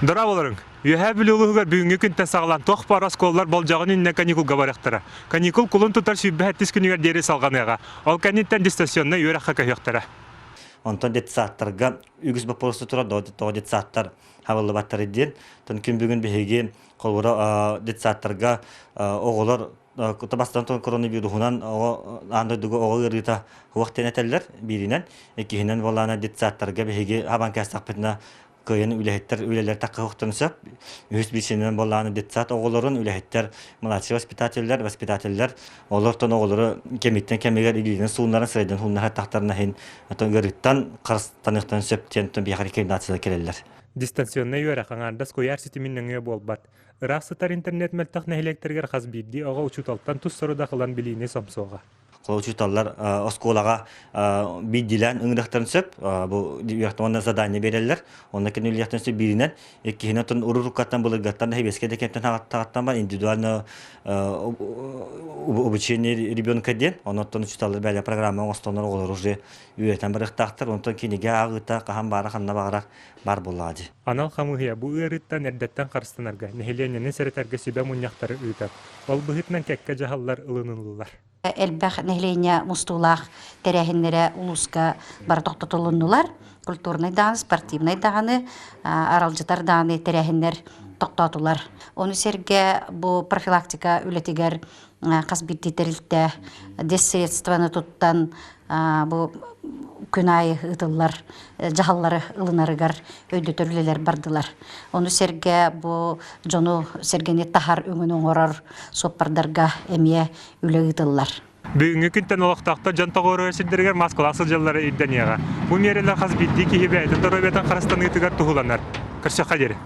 Дорооболоруҥ! Үөһээ Бүлүү улууһугар бүгүҥҥү күнтэн саҕалаан туох баар оскуолалар болдьоҕун иннинэ каникулга барыахтара. Каникул кулун тутар 27 күнүгэр диэри салҕаныаҕа. Ол кэнниттэн дистанционнай үөрэххэ көһүөхтэрэ. Онтон детсадтарга үгүс боппуруоста турар, тоҕо детсадтар хабыллыбаттар диэн. Тон күн бүгүн биһиги холобура детсадтарга оҕолор бастатан туран коронавируһунан оҕо аан дойдуга оҕо ыарыыта суох диэн этэллэр бииринэн. Иккиһинэн буоллаҕына детсадтарга биһиги хабан кээстэхпитинэ кыайан үлэһиттэр үлэлэр таккыһыахтарын сөп. Үһүс биисинэн буоллаҕына детсад оҕолорун үлэһиттэр младший воспитателлэр, воспитателлэр олортон оҕолору кэмиттэн кэмигэр илиинэн сууннаран, сырайдан сууннарар тахтарына иһин ыарыыттан харыстаныахтарын сөп диэн биһиэхэ рекомендациялар кэлэллэр. Дистанционнай үөрэх аҥаардас куйаар ситимин нөҥүө буолбат. Ыраах сытар интернет мөлтөх нэһилиэктэригэр хас биирдии оҕо учууталтан тус сорудах ылан билиини сомсуоҕа. Учууталлар оскуолаҕа биирдиилээн ыҥырыахтарын сөп. Бу уонна задание биэрэллэр. Онно кинилиэхтэн сөп бииринэн, иккиһинэн оттон уруккаттан былыргаттан хэбиэскэ да кэмтэн таҕаттан бар индивидуально обучение ребенка диэн. Онон учууталлар бэйэлэрэ программа оҥостоннор оҕолор уже үөрэтэн барыахтаахтар. Онтон кинигэ ааҕыыта хаһан баара ханна баҕарар баар буоллаҕа дии. Анал хамыыһыйа бу ыарыыттан эрдэттэн харыстанарга, нэһилиэнньэни сэрэтэргэ сүбэ мунньахтары ыытар. Ол быһыытынан кэккэ дьаһаллар ылыныллар. Элбэх нэһилиэнньэ мустуулаах тэрээһиннэрэ улууска бары тохтотулуннулар. Культурнай даҕаны, спортивнай даҕаны, аралдьытар даҕаны тэрээһиннэр тохтоотулар. Ону сэргэ бу профилактика үлэтигэр хас биирдии тэрилтэ средствоны туттан бу күн аайы ыытыллар дьаһаллары ылынарыгар өйдөтөр үлэлэр бардылар. Ону сэргэ бу дьону сэргэни таһар өҥөнү оҥорор суоппардарга эмиэ үлэ ыытыллар. Бүгүҥҥү күнтэн олохтоохтор дьон тоҕуоруйар сирдэригэр маскалаах сылдьаллара ирдэниэҕэ. Бу миэрэлэр хас биирдии киһи бэйэтин доруобуйатын харыстаныытыгар туһуланар. Көрсүөххэ диэри.